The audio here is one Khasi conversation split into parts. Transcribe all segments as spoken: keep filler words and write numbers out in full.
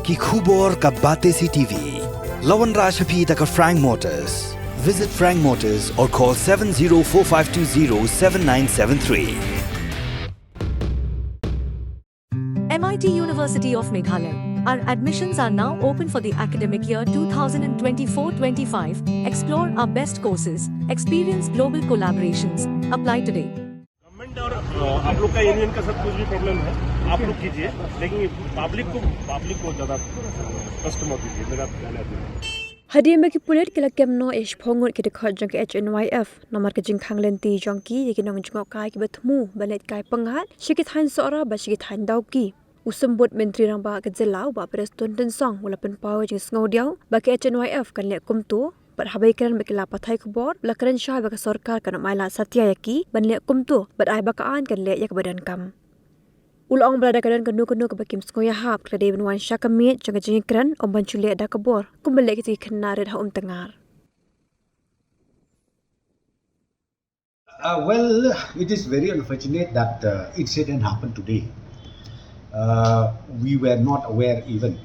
Ki khubor ka Batesi TV. La wanrah sha phi da ka Frank Motors. Visit Frank Motors or call seven zero four five two zero seven nine seven three. M I T University of Meghalaya. Our admissions are now open for the academic year two thousand twenty-four twenty-five. Explore our best courses, experience global collaborations. Apply today. गवर्नमेंट और अ, आप लोग का यूनियन का साथ कुछ भी प्रॉब्लम है, आप लोग कीजिए, लेकिन पब्लिक को पब्लिक को ज़्यादा कष्ट मत दीजिए, मेरा कहना है। Hadien ba ki pulit ki la kem noh ïa shiphew ngut ki dkhot jong ka H N Y F namar ka jingkhang lynti jong ki ïa ki nongjngohkai kiba thmu ban leit kai pyngngad sha ki thaiñ Sohra bad sha ki thaiñ Dawki. U Symbud Myntri Rangbah ka jylla u Bah Prestone Tynsong u la pynpaw ïa ka jingsngewdiaw ba ka H N Y F kan leh kumto bad haba ïa kren bad ki lad pathai khubor u la kren shai ba ka sorkar kan ym ailad satia ïa ki ban leh kumto bad ai ba ka aiñ kan leh ïa kaba donkam. U la ong ba lada ka don kano kano kaba kim sngewïahap ka la dei ban wan sha ka miet jong ka jingïakren, ym ban shu leh da ka bor kumba leh kita ki khynnah rit ha Umtyngar. Uh, well, it is very unfortunate that uh, incident happened today. Uh, we were not aware even,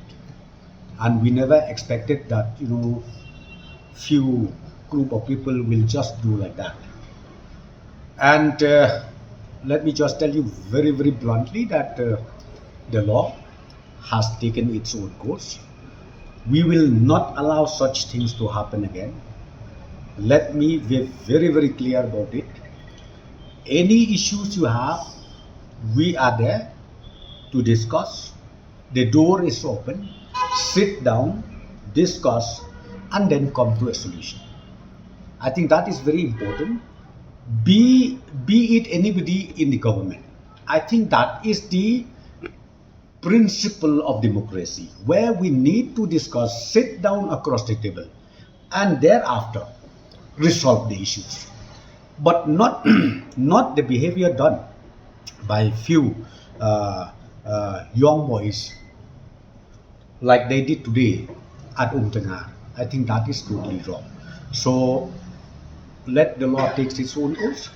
and we never expected that, you know, few group of people will just do like that. And uh, let me just tell you very, very bluntly that uh, the law has taken its own course. We will not allow such things to happen again. Let me be very, very clear about it. Any issues you have, we are there to discuss. The door is open. Sit down, discuss, and then come to a solution. I think that is very important. Be be it anybody in the government. I think that is the principle of democracy, where we need to discuss, sit down across the table, and thereafter resolve the issues. But not not the behavior done by few uh, uh, young boys like they did today at Umtyngar. I think that is totally wrong. So let the law takes its own course,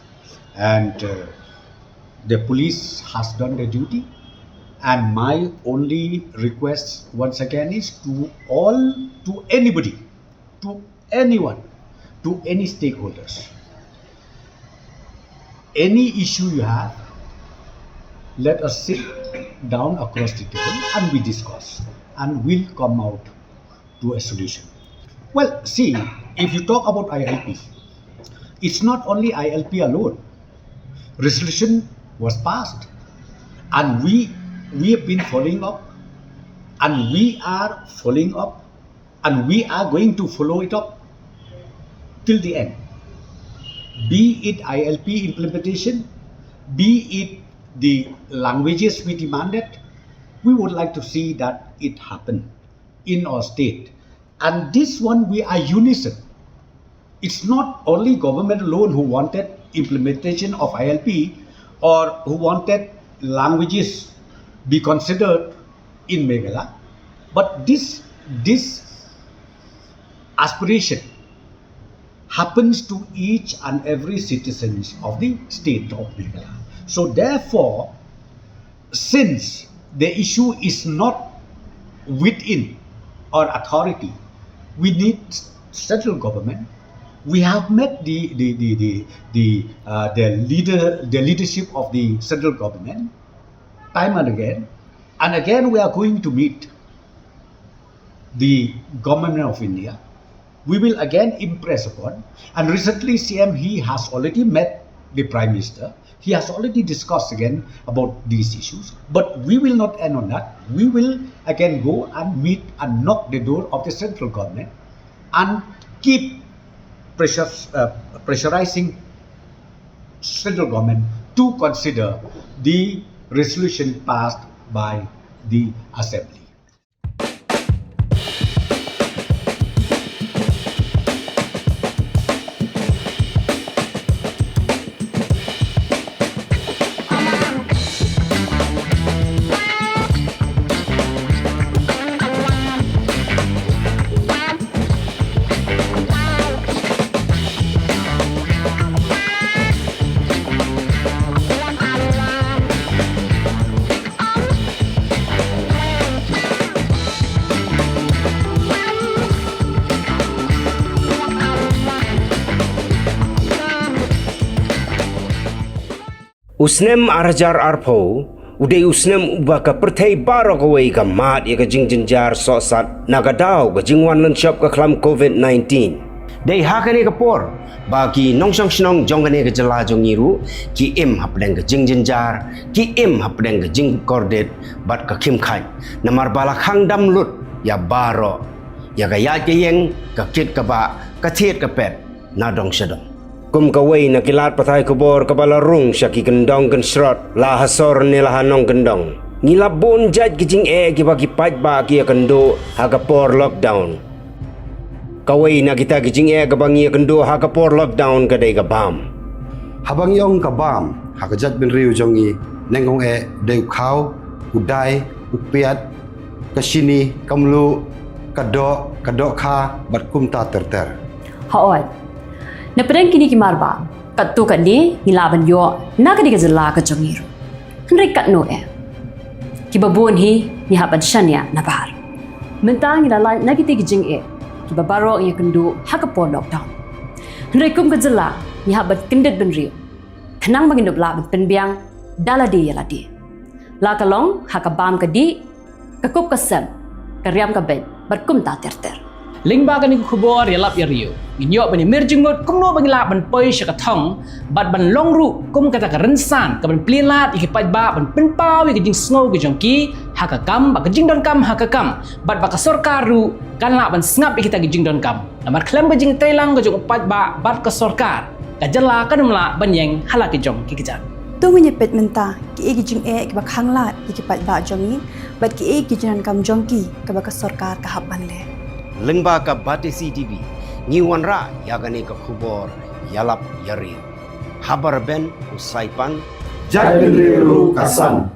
and uh, the police has done their duty. And my only request once again is to all, to anybody, to anyone, to any stakeholders, any issue you have, let us sit down across the table and we discuss, and we'll come out to a solution. Well, see, if you talk about I L P, it's not only I L P alone. Resolution was passed, and we we have been following up, and we are following up, and we are going to follow it up till the end. Be it I L P implementation, be it the languages we demanded, we would like to see that it happen in our state. And this one, we are unison. It's not only government alone who wanted implementation of I L P or who wanted languages be considered in Meghalaya, but this this aspiration happens to each and every citizens of the state of Meghalaya. So therefore, since the issue is not within our authority, we need central government. We have met the the the the, the, uh, the leader the leadership of the central government time and again, and again we are going to meet the government of India. We will again impress upon. And recently, C M, he has already met the Prime Minister. He has already discussed again about these issues. But we will not end on that. We will again go and meet and knock the door of the central government and keep pressures, uh, pressurizing central government to consider the resolution passed by the assembly. U snem ar hajar arphew u dei u snem uba ka pyrthei baroh kawei ka mad ïa ka jingjynjar sohsat na ka daw ka jingwan lynshop ka khlam covid nineteen. Dei ha kane ka por ba ki nongshong shnong jong kane ka jylla jong ngi ruh ki im hapdeng ka jingjynjar, ki im hapdeng ka jingkordit bad ka khim khain. Namar ba la khang dam lut ïa baroh, ïa ka ïaid ka ïeng, ka kit ka bah, ka thied ka pet, na dong sha dong. Kum kawei na ki lad pathai khubor kaba la rung sha ki kyndong kynshrot, la ha sor ne la ha nongkyndong, ngi la bun jait ki jingeh kiba ki paidbah ki ïakynduh ha ka por lockdown. Kawei na kita ki jingeh kaba ngi ïakynduh ha ka por lockdown ka dei ka bam. Haba ngi ong ka bam ha ka jaitbynriew jong ngi, nyngkong eh dei u khaw, u dai, u piat, ka shini, ka mluh, ka doh, ka dohkha bad kumta ter ter. Hooid. Na pdeng kine ki marbam, katto katne ngi lah ban ïoh na kane ka jylla ka jong ngi ruh. Hynrei katno eh? Kiba bun hi ngi hap ban shaniah nabar. Mynta ngi la lait na kita ki jingeh kiba baroh ngi ïakynduh ha ka por lockdown. Hynrei kum ka jylla ngi hap ban kyndit bynriew khnang ba ngin ïoh lah ban pynbiang da lade ïa lade, la ka long ha ka bam ka dih, ka kup ka sem, ka riam ka beit bad kumta ter ter. Lyngba kane ka khubor ïalap ïariew, ngin ïoh ban ïamir jingmut kumno ba ngin lah ban poi sha ka thong bad ban long ruh kum kata ka rynsan kaban plie lad ïa ki paidbah ban pynpaw ïa ka jingsngew ka jong ki ha ka kam, ba ka jingdonkam ha ka kam, bad ba ka sorkar ruh kan lah ban sngap ïa kita ki jingdonkam. Namar khlem ka jingtreilang ka jong u paidbah bad ka sorkar, ka jylla kan ym lah ban ïeng ha la ki jong ki kjat. To ngin ïa peit mynta kiei ki jingeh kiba khang lad ïa ki paidbah jong ngi bad kiei ki jingdonkam jong ki kaba ka sorkar ka hap ban leh. Lyngba ka Batesi TV ngi wanrah ïa kane ka khubor ïalap ïariew. Haba rben u Saipan, jaitbynriew ruh ka san.